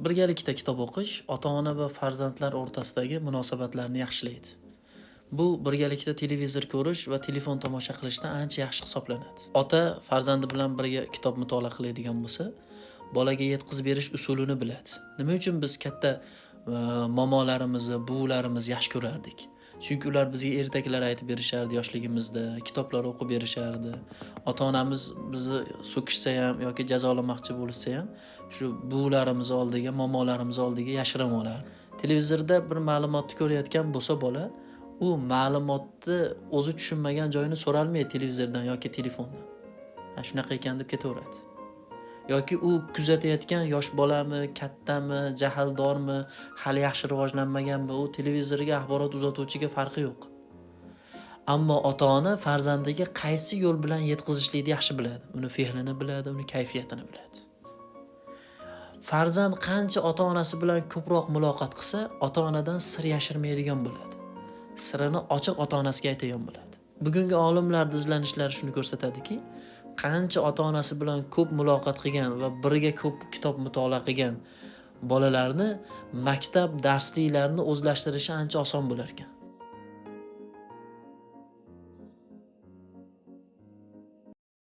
Birgalikda kitob o'qish ota-ona va farzandlar o'rtasidagi munosabatlarni yaxshilaydi. Bu birgalikda televizor ko'rish va telefon tomosha qilishdan ancha yaxshi hisoblanadi. Ota farzandi bilan birga kitob mutolaa qiladigan bo'lsa, bolaga yetkazib berish usulini biladi. Nima uchun biz katta momolarimizni, buvilarimizni yaxshi ko'rardik? Chunki ular bizga ertaklar aytib berishardi yoshligimizda, kitoblar o'qib berishardi. Ota-onamiz bizni so'kishsa ham yoki jazolamoqchi bo'lishsa ham, shu buvilarimiz oldiga, momolarimiz oldiga yashirin olardi. Televizorda bir ma'lumotni ko'rayotgan bo'lsa bola, u ma'lumotni o'zi tushunmagan joyini so'ralmaydi televizordan yoki telefondan. Ha, shunaqa ekan deb ketaveradi. Yoki u kuzatayotgan yosh bolami, kattami, jahldormi, hali yaxshi rivojlanmaganmi, u televizorga axborot uzatuvchiga farqi yo'q. Ammo ota-ona farzandiga qaysi yo'l bilan yetkazishlikni yaxshi biladi. Uni fe'lini biladi, uni kayfiyatini biladi. Farzand qancha ota-onasi bilan ko'proq muloqot qilsa, ota-onadan sir yashirmaydigan bo'ladi. Sirini ochiq ota-onasiga aytadigan bo'ladi. Bugungi olimlar izlanishlari shuni ko'rsatadiki, qancha ota-onasi bilan ko'p muloqot qilgan va birga ko'p kitob mutolaa qilgan bolalarni maktab darsliklarini o'zlashtirishi ancha oson bo'lar ekan.